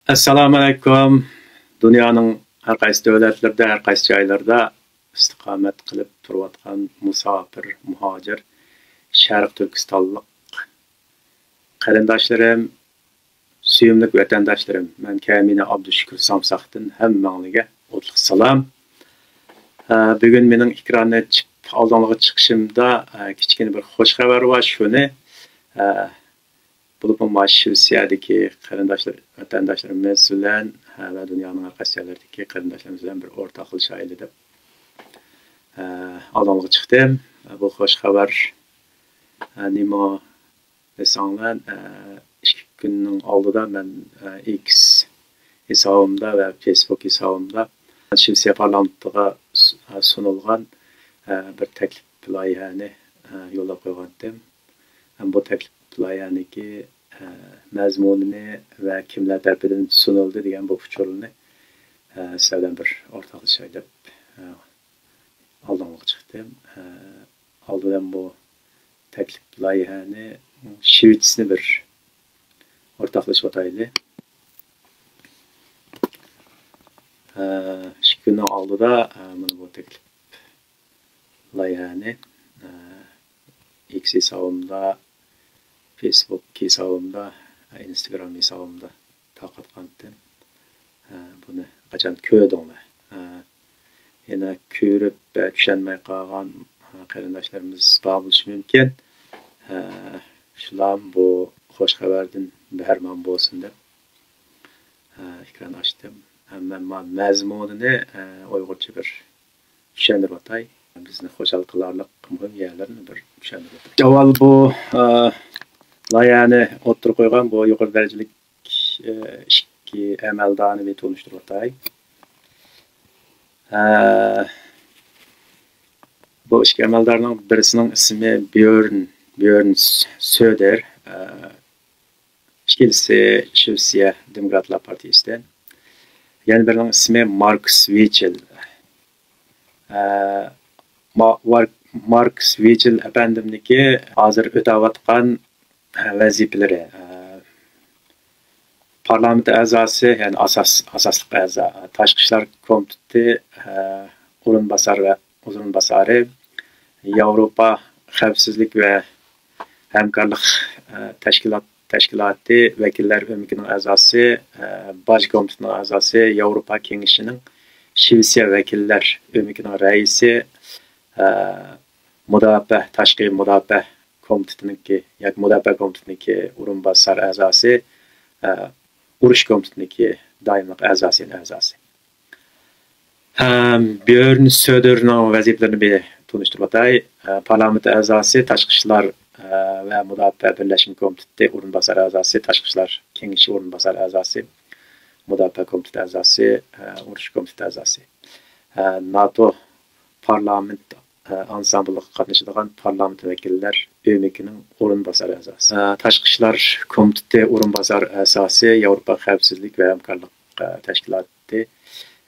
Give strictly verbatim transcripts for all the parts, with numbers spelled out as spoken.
ئەسسالامۇئەلەيكۇم. دۇنيانىڭ ھەر قايسى دۆلەتلىرىدە، ھەر قايسى جايلىرىدا ئىستىقامەت قىلىپ تۇرۇۋاتقان مۇساپىر، مۇھاجىر، شەرق تۈركىستانلىق قېرىنداشلىرىم، سۆيۈملۈك ۋەتەنداشلىرىم، مەن كەمىنە ئابدۇشۈكۈر سامساقتىن ھەممىڭلارغا ئوتلۇق سالام. ئە، بۈگۈن مېنىڭ ئېكراننى ئېچىپ ئالدىڭلارغا چىقىشىمدا، ئە، كىچىككىنە بىر خوش خەۋەر بار. شۇنى، ئە، بولۇپمۇ مانا شىۋېتسىيەدىكى قېرىنداشلار، ۋەتەنداشلىرىمىز بىلەن، ھە، ۋە دۇنيانىڭ ھەر قايسى يەرلىرىدىكى قېرىنداشلىرىمىز بىلەن بىر ئورتاقلىشايلى دەپ، ئە، ئالدىڭلارغا چىقتىم. ئە، بۇ خوش خەۋەر، ئە، نېمە دېسەڭلار، ئە، ئىككى كۈننىڭ ئالدىدا مەن، ئە، ئېكس ھېسابىمدا ۋە فېيسبۇك ھېسابىمدا شىۋېتسىيە پارلامېنتىغا سۇ-، ئە، سۇنۇلغان، ئە، بىر تەكلىپ لايىھەنى، ئە، يوللاپ قويغانتىم. ھەم بۇ تەكلىپ لايىھەنىڭكى، ئە، مەزمۇنىنى ۋە كىملەر تەرىپىدىن سۇنۇلدى دېگەن بۇ ئۇچۇرنى، ئە، سىلەر بىلەن بىر ئورتاقلىشاي دەپ، ئە، ئالدىڭلارغا چىقتىم. ئە، ئالدى بىلەن بۇ تەكلىپ لايىھەنى شىۋېتسىيەنى بىر ئورتاقلىشىۋاتايلى. ئە، ئىككى كۈننىڭ ئالدىدا، ئە، مانا بۇ تەكلىپ لايىھەنى، ئە، ئېكس ھېسابىمدا، فېيسبۇك ھېسابىمدا، ئىنستاگرام ھېسابىمدا تارقاتقانتىم. ئە، بۇنى قاچان كۆردۈڭلار؟ ئە، يەنە كۆرۈپ، ئە، چۈشەنمەي قالغان، ئە، قېرىنداشلىرىمىز بار بولۇشى مۇمكىن. ئە، شۇلارمۇ بۇ خوش خەۋەردىن بەھرىمەن بولسۇن دەپ، ئە، ئېكران ئاچتىم. ئە، مەن ما-، مەزمۇنىنى، ئە، ئۇيغۇرچە بىر چۈشەندۈرۈۋاتاي. بىزنى خۇشال قىلارلىق مۇھىم يەرلىرىنى بىر چۈشەندۈرۈۋاتاي. ئاۋۋال بۇ، ئە، لايىھەنى ئوتتۇرىغا قويغان بۇ يۇقىرى دەرىجىلىك، ئە، ئىككى ئەمەلدارنى بىر تونۇشتۇرۇۋاتاي. ئە، بۇ ئىككى ئەمەلدارنىڭ بىرسىنىڭ ئىسمى بيورن، بيورن سۆدەر. ئە، ئىككىنچىسى شىۋېتسىيە دېموكراتلار پارتىيىسىدىن. يەنە بىرىنىڭ ئىسمى ماركۇس ۋىچېل. ئە، ما-، ۋار-، ماركۇس ۋىچېل ئەپەندىمنىڭكى ھازىر ئۆتەۋاتقان، ئە، ۋەزىپىلىرى، ئە، پارلامېنت ئەزاسى، يەنى ئاساس-، ئاساسلىق ئەزا، تاشقى ئىشلار كومىتېتى، ئە، ئورۇنباسار ۋە ئورۇنباسارى، ياۋروپا خەۋپسىزلىك ۋە ھەمكارلىق، ئە، تەشكىلات-، تەشكىلاتى ۋەكىللەر ئۆمىكىنىڭ ئەزاسى، ئە، باج كومىتېتىنىڭ ئەزاسى، ياۋروپا كېڭىشىنىڭ شىۋېتسىيە ۋەكىللەر ئۆمىكىنىڭ رەئىسى، ئە، مۇداپىئە، تاشقى مۇداپىئە كومىتېتىنىڭكى ياكى مۇداپىئە كومىتېتىنىڭكى ئورۇنباسار ئەزاسى، ئە، ئۇرۇش كومىتېتىنىڭكى دائىملىق ئەزاسى، ئەزاسى. ئەم، بيورن سۆدېرنىڭ ۋەزىپىلىرىنى بىر تونۇشتۇرۇپ ئۆتەي. ئە، پارلامېنت ئەزاسى، تاشقى ئىشلار، ئە، ۋە مۇداپىئە بىرلەشمە كومىتېتى ئورۇنباسار ئەزاسى، تاشقى ئىشلار كېڭىشى ئورۇنباسار ئەزاسى، مۇداپىئە كومىتېتى ئەزاسى، ئە، ئۇرۇش كومىتېتى ئەزاسى. ئە، ناتو پارلامېنت، ئە، ئانسامبلىغا قاتنىشىدىغان پارلامېنت ۋەكىللەر ئۆمىكىنىڭ ئورۇنباسار ئەزاسى. ئە، تاشقى ئىشلار كومىتېتى ئورۇنباسار ئەزاسى، ياۋروپا خەۋپسىزلىك ۋە ھەمكارلىق، ئە، تەشكىلاتى،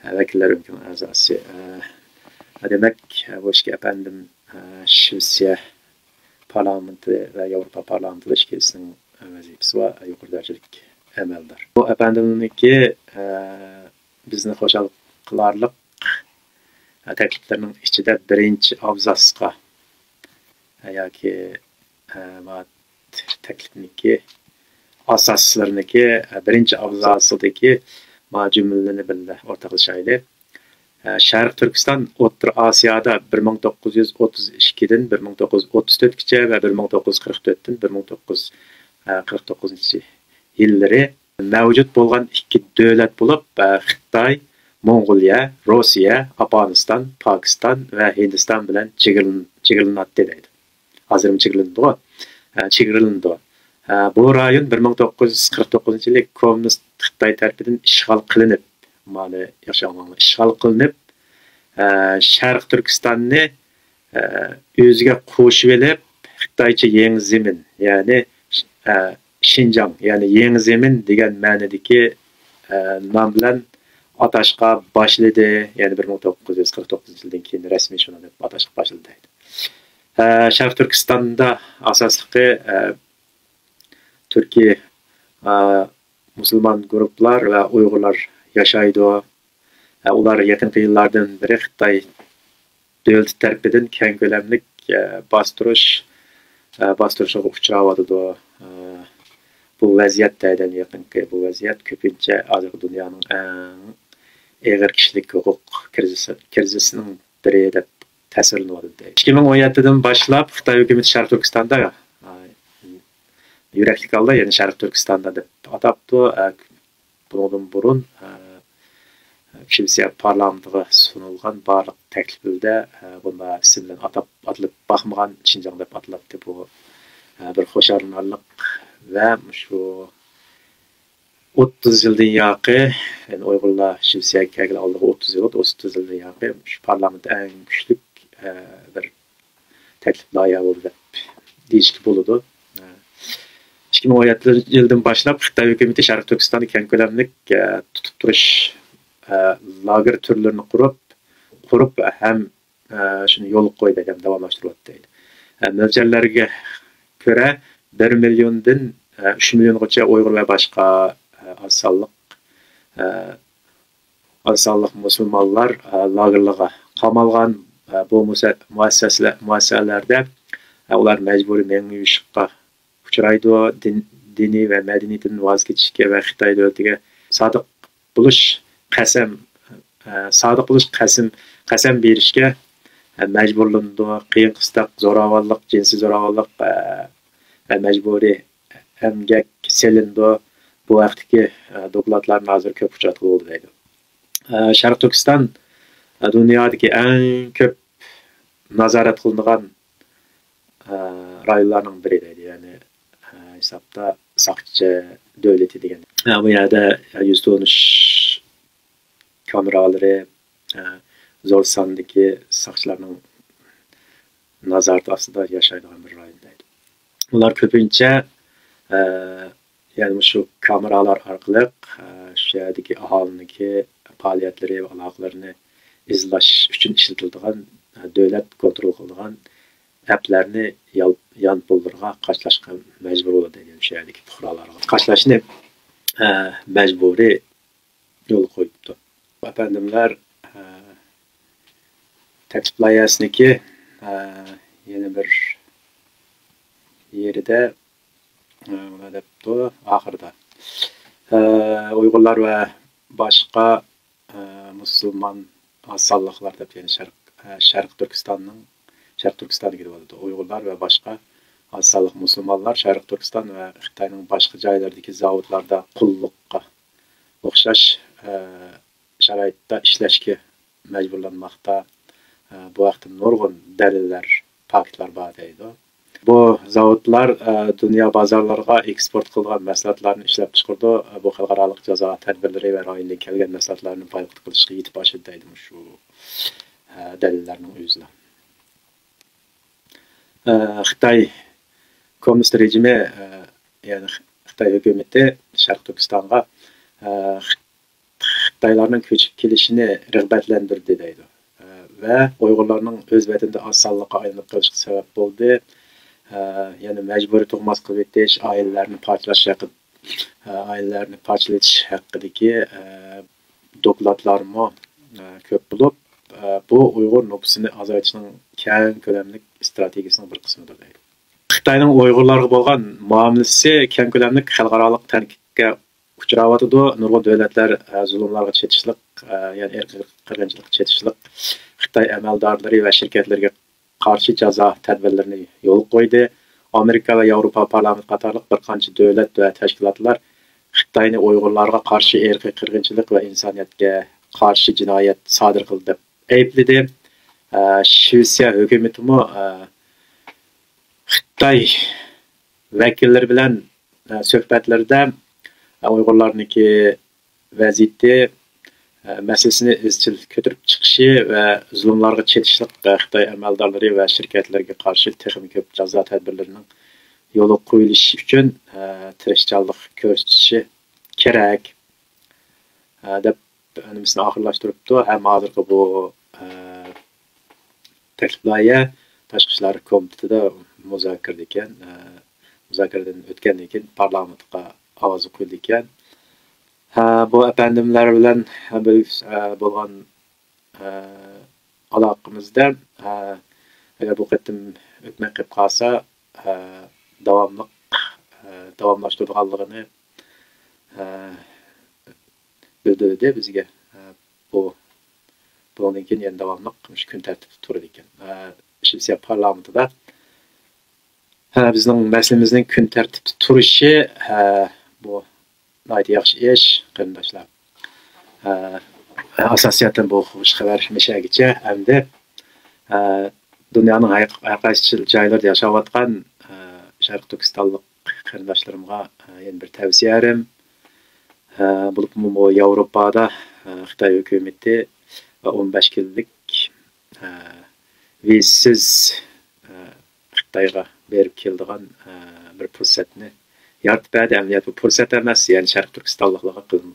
ئە، ۋەكىللەر ئۆمىكىنىڭ ئەزاسى. ئە، دېمەك، ئە، بۇ ئىككى ئەپەندىم، ئە، شىۋېتسىيە پارلامېنتى ۋە ياۋروپا پارلامېنتىدا ئىككىلىسىنىڭ، ئە، ۋەزىپىسى بار، يۇقىرى دەرىجىلىك ئەمەلدار. بۇ ئەپەندىمنىڭكى، ئە، بىزنى خۇشال قىلارلىق، ئە، تەكلىپلىرىنىڭ ئىچىدە بىرىنچى ئابزاسقا، ئە، ياكى، ئە، ما تەكلىپنىڭكى ئاساسلىرىنىڭكى، ئە، بىرىنچى ئابزاسىدىكى ما جۈملىلەرنى بىللە ئورتاقلىشايلى. ئە، شەرقىي تۈركىستان ئوتتۇرا ئاسىيادا بىر مىڭ توققۇز يۈز ئوتتۇز ئىككىدىن بىر مىڭ توققۇز يۈز ئوتتۇز تۆتكىچە ۋە بىر مىڭ توققۇز يۈز قىرىق تۆتتىن بىر مىڭ توققۇز يۈز قىرىق توققۇزىنچى يىللىرى مەۋجۇت بولغان ئىككى دۆلەت بولۇپ، ئە، خىتاي، موڭغۇلىيە، روسىيە، ئافغانىستان، پاكىستان ۋە ھىندىستان بىلەن چېگرىلىن-، چېگرىلىناتتى دەيدۇ. ھازىرمۇ چېگرىلىنىدىغۇ؟ ئە، چېگرىلىنىدۇ. ئە، بۇ رايون بىر مىڭ توققۇز يۈز قىرىق توققۇزىنچى يىلى كوممۇنىست خىتاي تەرىپىدىن ئىشغال قىلىنىپ، مانا ياخشى ئاڭلاڭلار، ئىشغال قىلىنىپ، ئە، شەرقىي تۈركىستاننى، ئە، ئۆزىگە قوشۇۋېلىپ، خىتايچە يېڭى زېمىن، يەنى، ئە، شىنجاڭ، يەنى يېڭى زېمىن دېگەن مەنىدىكى، ئە، نام بىلەن ئاتاشقا باشلىدى. يەنى بىر مىڭ توققۇز يۈز قىرىق توققۇزىنچى يىلدىن كېيىن رەسمىي شۇنى دەپ ئاتاشقا باشلىدى دەيدۇ. ئە، شەرقىي تۈركىستاندا ئاساسلىقى، ئە، تۈركىي، ئە، مۇسۇلمان گۇرۇپپىلار ۋە ئۇيغۇرلار ياشايدۇ. ئۇلار يېقىنقى يىللاردىن بېرى خىتاي دۆلىتى تەرىپىدىن كەڭ كۆلەملىك، ئە، باستۇرۇش، ئە، باستۇرۇشىغا ئۇچراۋاتىدۇ. ئە، بۇ ۋەزىيەت دەيدىن يېقىنقى، بۇ ۋەزىيەت كۆپىنچە ھازىرقى دۇنيانىڭ ئەڭ ئېغىر كىشىلىك ھوقۇق كىرىزىسى، كىرىزىسىنىڭ بىرى دەپ تەسۋىرلىنىۋاتىدۇ. ئىككى مىڭ ئون يەتتىدىن باشلاپ خىتاي ھۆكۈمىتى شەرقىي تۈركىستاندا، ئە، يۈرەكلىك ھالدا يەنە شەرقىي تۈركىستاندا دەپ ئاتاپتۇ. ئە، بۇنىڭدىن بۇرۇن، ئە، شىۋېتسىيە پارلامېنتىغا سۇنۇلغان بارلىق تەكلىپلىرىدە، ئە، بۇنداق ئىسىم بىلەن ئاتاپ، ئاتىلىپ باقمىغان، شىنجاڭ دەپ ئاتىلاتتى. بۇ، ئە، بىر خۇشاللىنارلىق ۋە مۇشۇ ئوتتۇز يىلدىن ياقى، يەنى ئۇيغۇرلار شىۋېتسىيەگە كەلگىلى ئالدىغا ئوتتۇز يىل، ئوتتۇز يىلدىن ياقى شۇ پارلامېنتتا ئەڭ كۈچلۈك، ئە، بىر تەكلىپ لايىھە بولدى دەپ دېيىشكە بولىدۇ. ئىككى مىڭ ئون يەتتىنچى يىلدىن باشلاپ خىتاي ھۆكۈمىتى شەرقىي تۈركىستاندا كەڭ كۆلەملىك، ئە، تۇتۇپ تۇرۇش، ئە، لاگېر تۈرلىرىنى قۇرۇپ، قۇرۇپ ھەم، ئە، شۇنى يولغا قويدى ھەم داۋاملاشتۇرۇۋاتىدۇ. ئە، مۆلچەرلەرگە كۆرە، بىر مىليوندىن، ئە، ئۈچ مىليونغىچە ئۇيغۇر ۋە باشقا، ئە، ئاز سانلىق، ئە، ئاز سانلىق مۇسۇلمانلار، ئە، لاگېرلارغا قامالغان. ئە، بۇ مۇسە-، مۇئەسسەسىلە-، مۇئەسسەسەلەردە، ئە، ئۇلار مەجبۇرىي مېڭىۋېلىشقا ئۇچرايدۇ. دىن-، دىنىي ۋە مەدەنىيىتىدىن ۋاز كېچىشكە ۋە خىتاي دۆلىتىگە سادىق بولۇش قەسەم، ئە، سادىق بولۇش قەسىم، قەسەم بېرىشكە، ئە، مەجبۇرلىنىدۇ. قىيىن قىستاق، زوراۋانلىق، جىنسىي زوراۋانلىق، ئە، ۋە مەجبۇرىي ئەمگەك سېلىنىدۇ. بۇ ھەقتىكى، ئە، دوكلاتلارنى ھازىر كۆپ ئۇچراتقىلى بولىدۇ دەيدۇ. ئە، شەرقىي تۈركىستان، ئە، دۇنيادىكى ئەڭ كۆپ نازارەت قىلىنىدىغان، ئە، رايونلارنىڭ بىرى دەيدۇ. يەنى، ئە، ھېسابتا ساقچى دۆلىتى دېگەن. ئە، بۇ يەردە، ئە، يۈز تونۇش كامېرالىرى، ئە، زور ساندىكى ساقچىلارنىڭ نازارىتى ئاستىدا ياشايدىغان بىر رايون دەيدۇ. ئۇلار كۆپىنچە، ئە، يەنى مۇشۇ كامېرالار ئارقىلىق، ئە، شۇ يەردىكى ئاھالىنىڭكى پائالىيەتلىرى ۋە ئالاقىلىرىنى ئىزدەش ئۈچۈن ئىشلىتىلىدىغان، ئە، دۆلەت كونترول قىلىدىغان ئەپلەرنى يال-، يانفونلىرىغا قاچىلاشقا مەجبۇر بولىدۇ دەيدۇ، شۇ يەردىكى پۇقرالارغا قاچىلاشنى، ئە، مەجبۇرىي يولغا قويۇپتۇ. ئەپەندىملەر، ئە، تەكلىپ لايىھەسىنىڭكى، ئە، يەنە بىر يېرىدە، ئە، مۇنداق دەپتۇ، ئاخىرىدا، ئە، ئۇيغۇرلار ۋە باشقا، ئە، مۇسۇلمان ئاز سانلىقلار دەپ، يەنى شەرق، ئە، شەرقىي تۈركىستاننىڭ، شەرقىي تۈركىستاندىكى دەۋاتىدۇ. ئۇيغۇرلار ۋە باشقا ئاز سانلىق مۇسۇلمانلار شەرقىي تۈركىستان ۋە خىتاينىڭ باشقا جايلىرىدىكى زاۋۇتلاردا قۇللۇققا ئوخشاش، ئە، شارائىتتا ئىشلەشكە مەجبۇرلانماقتا. ئە، بۇ ھەقتە نۇرغۇن دەلىللەر، پاكىتلار بار دەيدۇ. بۇ زاۋۇتلار، ئە، دۇنيا بازارلىرىغا ئېكسپورت قىلىدىغان مەھسۇلاتلارنى ئىشلەپچىقىرىدۇ. ئە، بۇ خەلقئارالىق جازا تەدبىرلىرى ۋە رايوندىن كەلگەن مەھسۇلاتلارنى بايقۇت قىلىشقا يېتىپ ئاشىدۇ دەيدۇ مۇشۇ، ئە، دەلىللەرنىڭ ئۆزىلا. ئە، خىتاي كوممۇنىست رېجىمى، ئە، يەنى خىتاي ھۆكۈمىتى شەرقىي تۈركىستانغا، ئە، خىتايلارنىڭ كۆچۈپ كېلىشىنى رىغبەتلەندۈردى دەيدۇ. ۋە ئۇيغۇرلارنىڭ ئۆز ۋەتىنىدە ئاز سانلىققا ئايلىنىپ قېلىشقا سەۋەب بولدى. يەنە مەجبۇرىي تۇغماس قىلىۋېتىش، ئائىلىلەرنى پارچىلاش ھەققىدە، ئائىلىلەرنى پارچىلىۋېتىش ھەققىدىكى دوكلاتلارمۇ كۆپ بولۇپ، بۇ ئۇيغۇر نوپۇسىنى ئازايتىشنىڭ كەڭ كۆلەملىك ئىستراتېگىيىسىنىڭ بىر قىسمىدۇر دەيدۇ. خىتاينىڭ ئۇيغۇرلارغا بولغان مۇئامىلىسى كەڭ كۆلەملىك خەلقئارالىق تەنقىدكە ئۇچراۋاتىدۇ. نۇرغۇن دۆلەتلەر، ئە، زۇلۇملارغا چېتىشلىق، ئە، يەنى ئىرقىي قىرغىنچىلىققا چېتىشلىق خىتاي ئەمەلدارلىرى ۋە شىركەتلىرىگە قارشى جازا تەدبىرلىرىنى يولغا قويدى. ئامېرىكا ۋە ياۋروپا پارلامېنتى قاتارلىق بىر قانچە دۆلەت ۋە تەشكىلاتلار خىتاينى ئۇيغۇرلارغا قارشى ئىرقىي قىرغىنچىلىق ۋە ئىنسانىيەتكە قارشى جىنايەت سادىر قىلدى دەپ ئەيىبلىدى. ئە، شىۋېتسىيە ھۆكۈمىتىمۇ، ئە، خىتاي ۋەكىللىرى بىلەن، ئە، سۆھبەتلىرىدە، ئە، ئۇيغۇرلارنىڭكى ۋەزىيىتى، ئە، مەسىلىسىنى ئىزچىل كۆتۈرۈپ چىقىشى ۋە زۇلۇملارغا چېتىشلىق، ئە، خىتاي ئەمەلدارلىرى ۋە شىركەتلىرىگە قارشى تېخىمۇ كۆپ جازا تەدبىرلىرىنىڭ يولغا قويۇلۇشى ئۈچۈن، ئە، تىرىشچانلىق كۆرسىتىشى كېرەك، ئە، دەپ نېمىسىنى ئاخىرلاشتۇرۇپتۇ ھەم ھازىرقى بۇ، ئە، تەكلىپ لايىھە تاشقى ئىشلار كومىتېتىدا مۇزاكىرىدىكەن، ئە، مۇزاكىرىدىن ئۆتكەندىن كېيىن پارلامېنتقا ئاۋازغا قويۇلىدىكەن. ھە، بۇ ئەپەندىملەر بىلەن بىر، ھە، بولغان، ھە، ئالاقىمىزدا، ھە، ئەگەر بۇ قېتىم ئۆتمەي قېلىپ قالسا، ھە، داۋاملىق، ھە، داۋاملاشتۇرىدىغانلىقىنى، ھە، بىلدۈردى بىزگە. ھە، بۇ، بۇنىڭدىن كېيىن يەنە داۋاملىق مۇشۇ كۈن تەرتىپتە تۇرىدىكەن. ھە، شىۋېتسىيە پارلامېنتىدا، ھە، بىزنىڭ مەسىلىمىزنىڭ كۈن تەرتىپتە تۇرۇشى، ھە، بۇ ناھايىتى ياخشى ئىش، قېرىنداشلار. ئە، ئاساسىيەتەن بۇ خۇش خەۋەر مەشەگىچە ئەمدى، ئە، دۇنيانىڭ ھەر، ھەر قايسى جايلىرىدا ياشاۋاتقان، ئە، شەرقىي تۈركىستانلىق قېرىنداشلىرىمغا، ئە، يەنە بىر تەۋسىيەم، ئە، بولۇپمۇ بۇ ياۋروپادا، ئە، خىتاي ھۆكۈمىتى ۋە ئون بەش كۈنلۈك، ئە، ۋىزىسىز، ئە، خىتايغا بېرىپ كېلىدىغان، ئە، بىر پۇرسەتنى يارىتىپ بەردى. ئەمەلىيەتتە بۇ پۇرسەت ئەمەس، يەنى شەرقىي تۈركىستانلىقلارغا قىل-،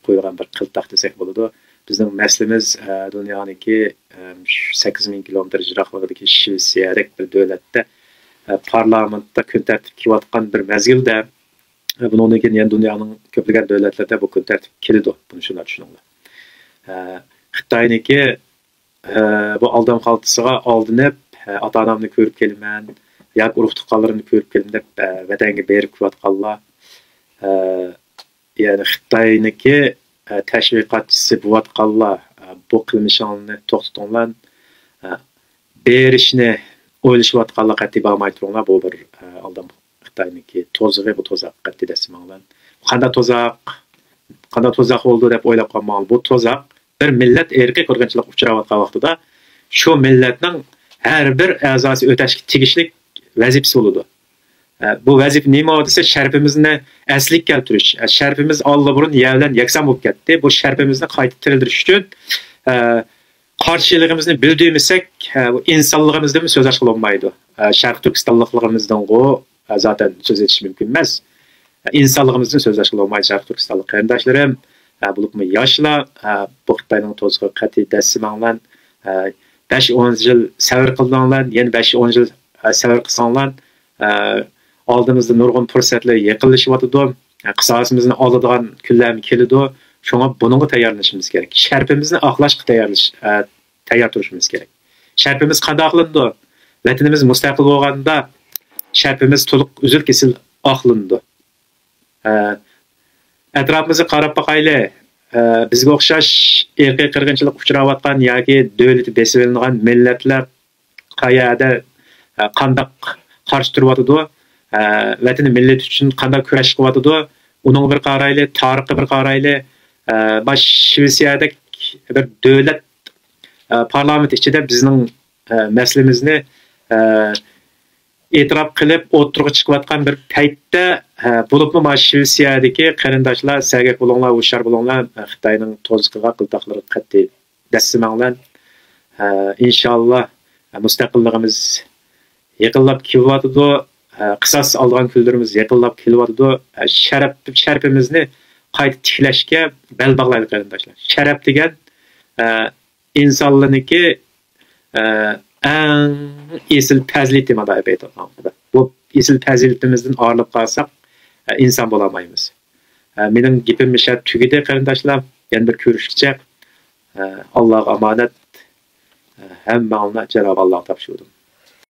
قويۇلغان بىر قىلتاق دېسەك بولىدۇ. بىزنىڭ مەسىلىمىز، ئە، دۇنيانىڭكى، ئە، سەككىز مىڭ كىلومېتىر يىراقلىقىدىكى شىۋېتسىيەدەك بىر دۆلەتتە، ئە، پارلامېنتتا كۈن تەرتىپكە كېلىۋاتقان بىر مەزگىلدە، ئە، بۇنىڭدىن كېيىن يەنە دۇنيانىڭ كۆپلىگەن دۆلەتلىرىدە بۇ كۈن تەرتىپكە كېلىدۇ. بۇنى شۇنداق چۈشىنىڭلار. ئە، خىتاينىڭكى ئە، بۇ ئالدام خالتىسىغا ئالدىنىپ، ئە، ئاتا-ئانامنى كۆرۈپ كېلىمەن ياكى ئۇرۇق-تۇغقانلىرىمنى كۆرۈپ كېلىمەن دەپ، ئە، ۋەتەنگە بېرىپ كېلىۋاتقانلار، ئە، يەنى خىتاينىڭكى، ئە، تەشۋىقاتچىسى بولۇۋاتقانلار، ئە، بۇ قىلمىشىڭلارنى توختىتىڭلار، ئە، بېرىشنى ئويلىشىۋاتقانلار قەتئىي بارماي تۇرۇڭلار، بۇ بىر، ئە، ئالدام خىتاينىڭكى توزىقى، بۇ توزاق قەتئىي دەسسىمەڭلار. قانداق توزاق؟ قانداق توزاق بولدى دەپ ئويلاپ قالماڭلار. بۇ توزاق بىر مىللەت ئىرقىي قىرغىنچىلىققا ئۇچراۋاتقان ۋاقتىدا شۇ مىللەتنىڭ ھەر بىر ئەزاسى ئۆتەشكە تېگىشلىك ۋەزىپىسى بولىدۇ. ئە، بۇ ۋەزىپە نېمە دېسە، شەرىپىمىزنى ئەسلىگە كەلتۈرۈش، ئە، شەرىپىمىز ئاللىبۇرۇن يەر بىلەن يەكسان بولۇپ كەتتى. بۇ شەرىپىمىزنى قايتا تىرىلدۈرۈش ئۈچۈن، ئە، قارشىلىقىمىزنى بىلدۈرمىسەك، ئە، بۇ ئىنسانلىقىمىزدىنمۇ سۆز ئاچقىلى بولمايدۇ. ئە، شەرقىي تۈركىستانلىقلىرىمىزنىڭغۇ، ئە، زاتەن سۆز ئېچىش مۇمكىن ئەمەس. ئە، ئىنسانلىقىمىزدىن سۆز ئاچقىلى بولمايدۇ، شەرقىي تۈركىستانلىق قېرىنداشلىرىم. ئە، بولۇپمۇ ياشلار، ئە، بۇ خىتاينىڭ توزىقىغا قەتئىي دەسسىمەڭلار. ئە، بەش ئون يىل سەۋر قىلدىڭلار، يەنە بەش ئون يىل، ئە، سەۋر قىلساڭلار، ئە، ئالدىمىزدا نۇرغۇن پۇرسەتلەر يېقىنلىشىۋاتىدۇ. ئە، قىساسىمىزنى ئالىدىغان كۈنلەرمۇ كېلىدۇ. شۇڭا بۇنىڭغا تەييارلىنىشىمىز كېرەك. شەرىپىمىزنى ئاقلاشقا تەييارلىش-، ئە، تەييار تۇرۇشىمىز كېرەك. شەرىپىمىز قانداق ئاقلىنىدۇ؟ ۋەتىنىمىز مۇستەقىل بولغاندا شەرىپىمىز تولۇق ئۈزۈل-كېسىل ئاقلىنىدۇ. ئە، ئەتراپىمىزغا قاراپ باقايلى. ئە، بىزگە ئوخشاش ئىرقىي قىرغىنچىلىققا ئۇچراۋاتقان ياكى دۆلىتى بېسىۋېلىنغان مىللەتلەر قەيەردە، ئە، قانداق قارشى تۇرۇۋاتىدۇ؟ ئە، ۋەتىنى، مىللىتى ئۈچۈن قانداق كۈرەش قىلىۋاتىدۇ؟ ئۇنىڭغا بىر قارايلى، تارىخقا بىر قارايلى. ئە، باش شىۋېتسىيەدەك بىر دۆلەت، ئە، پارلامېنت ئىچىدە بىزنىڭ، ئە، مەسىلىمىزنى، ئە، ئېتىراپ قىلىپ ئوتتۇرىغا چىقىۋاتقان بىر پەيتتە، ھە، بولۇپمۇ مانا شىۋېتسىيەدىكى قېرىنداشلار، سەگەك بولۇڭلار، ھوشيار بولۇڭلار، خىتاينىڭ توزىقىغا، قىلتاقلىرىغا قەتئىي دەسسىمەڭلار. ھە، ئىنشاللا، ھە، مۇستەقىللىقىمىز يېقىنلاپ كېلىۋاتىدۇ. ھە، قىساس ئالىدىغان كۈنلىرىمىز يېقىنلاپ كېلىۋاتىدۇ. ھە، شەرەپ، شەرىپىمىزنى قايتا تىكلەشكە بەل باغلايلى، قېرىنداشلار. شەرەپ دېگەن، ھە، ئىنسانلارنىڭكى، ئە، ئەڭ ئېسىل پەزىلىتى، مانا دەپ ئېيتىلغان. بۇ ئېسىل پەزىلىتىمىزدىن ئايرىلىپ قالساق، ئە، ئىنسان بولالمايمىز. ئە، مېنىڭ گېپىم مۇشۇ يەردە تۈگىدى، قېرىنداشلار. يەنە بىر كۆرۈشكىچە، ئە، ئاللاغا ئامانەت. ئە، ھەممىڭلارنى جانابى ئاللاغا تاپشۇردۇم.